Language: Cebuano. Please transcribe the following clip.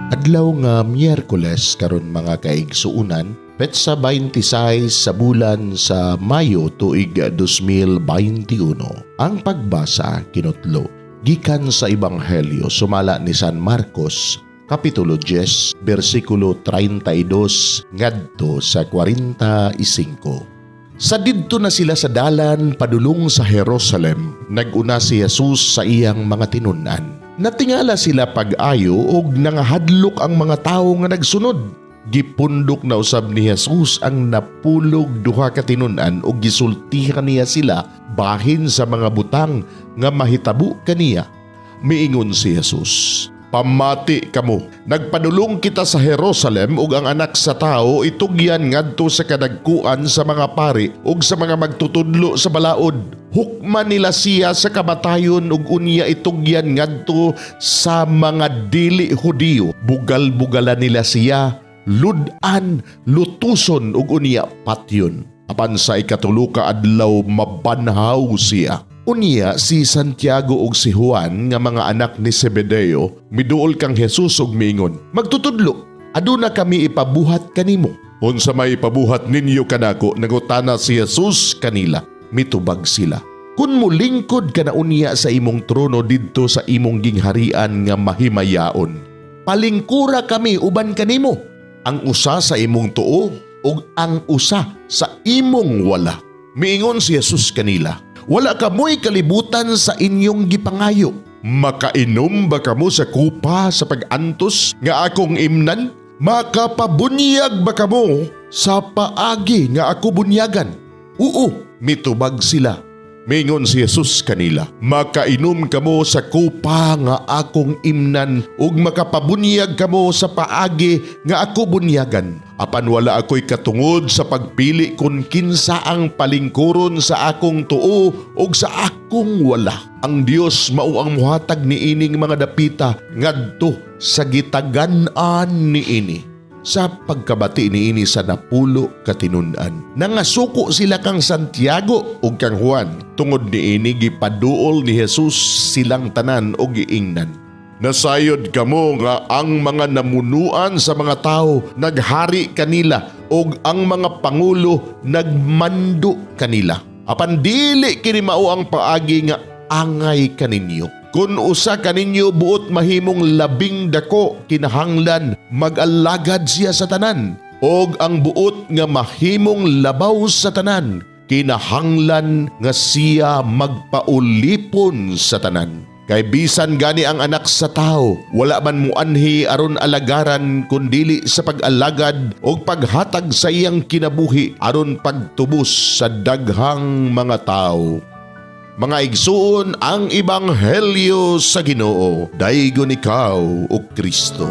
Adlaw nga Miyerkules karon, mga kaigsuunan, petsa 26 sa bulan sa Mayo, tuig 2021. Ang pagbasa kinutlo gikan sa Ebanghelyo sumala ni San Marcos, Kapitulo 10, bersikulo 32 ngadto sa 45. Sa didto na sila sa dalan padulong sa Jerusalem, nag-una si Jesus sa iyang mga tinun-an. Natingala sila pag-ayo og nangahadlok ang mga tawo nga nagsunod. Gipundok na usab ni Jesus ang 12 ka tinun-an ug gisultihan niya sila bahin sa mga butang nga mahitabo kaniya. Miingon si Jesus, "Pamati kamo. Nagpadulong kita sa Jerusalem ug ang Anak sa Tao itugyan ngadto sa kadagkuan sa mga pari ug sa mga magtutudlo sa balaod. Hukman nila siya sa kamatayon ug unya itugyan ngadto sa mga dili Hudiyo. Bugal-bugalan nila siya, lud-an, lutuson ug unya patyon. Apan sa ikatulo ka adlaw mabanhaw siya." Unya si Santiago ug si Juan nga mga anak ni Zebedeo miduol kang Jesus ug miingon, "Magtutudlo, aduna kami ipabuhat kanimo." "Unsa may ipabuhat ninyo kanako?" nangutana si Jesus kanila. Mitubag sila, "Kun mulingkod ka na unya sa imong trono didto sa imong gingharian nga mahimayaon, palingkura kami uban kanimo, ang usa sa imong tuo ug ang usa sa imong wala." Miingon si Jesus kanila, "Wala kamoy kalibutan sa inyong gipangayo. Makainom ba kamo sa kupa sa pag-antos nga akong imnan? Makapabunyag ba kamo sa paagi nga ako bunyagan?" "Oo," mitubag sila. Mingon si Jesus kanila, "Makainom kamo sa kupa nga akong imnan ug makapabunyag kamo sa paagi nga ako bunyagan. Apan wala ako'y katungod sa pagpili kung kinsa ang palingkuron sa akong tuo ug sa akong wala. Ang Dios mao ang muhatag niining mga dapita ngadto sa gitagan-an niini." Sa pagkabati niini sa 10 ka tinun-an, nangasuko sila kang Santiago ug kang Juan. Tungod niini, gipaduol ni Jesus silang tanan ug giingnan, "Nasayod kamo nga ang mga namunuan sa mga tao naghari kanila ug ang mga pangulo nagmando kanila. Apan dili kini mao ang paagi nga angay kaninyo. Kung usa kaninyo buot mahimong labing dako, kinahanglan mag-alagad siya sa tanan. Og ang buot nga mahimong labaw sa tanan, kinahanglan nga siya magpaulipon sa tanan. Kay bisan gani ang Anak sa Tao, wala man muanhi aron alagaran kundili sa pag-alagad og paghatag sa iyang kinabuhi aron pagtubos sa daghang mga tao." Mga igsuon, ang Ebanghelyo sa Ginoo. Daygon ikaw, o Kristo.